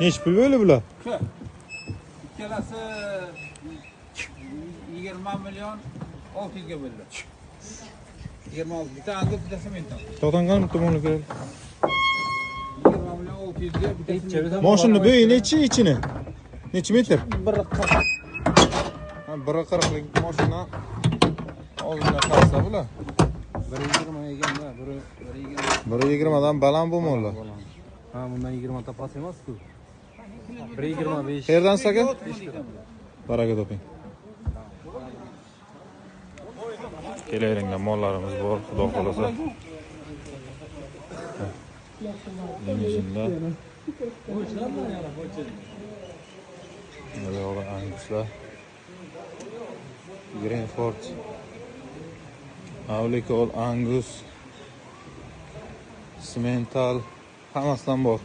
Nechi pul bo'ldi bular? Shu. Ikkalasi 20 million 600 ga bo'ldi. 26 bitta Angus, bittasi mental. To'xtang, qani bitta molni ko'raylik. 20 million 600 ga bittasi mental. Moshinni bo'yi nechi ichini? Nechi metr? 1.40. Ha, 1.40 lik mashina ozgina pastda bular. 1.20 eganda, 1.20. 1.20 dan baland bu mollar. Ha, bundan 20 ta past emas-ku. 1.25. Qayerdansiz, aka? Baraka toping. Kelaveringlar, mollarimiz bor, xudo xolasa. Limuzinlar. Bu yoqda Anguslar. Greenford. Avlikol, Angus, Simmental hammasidan bor.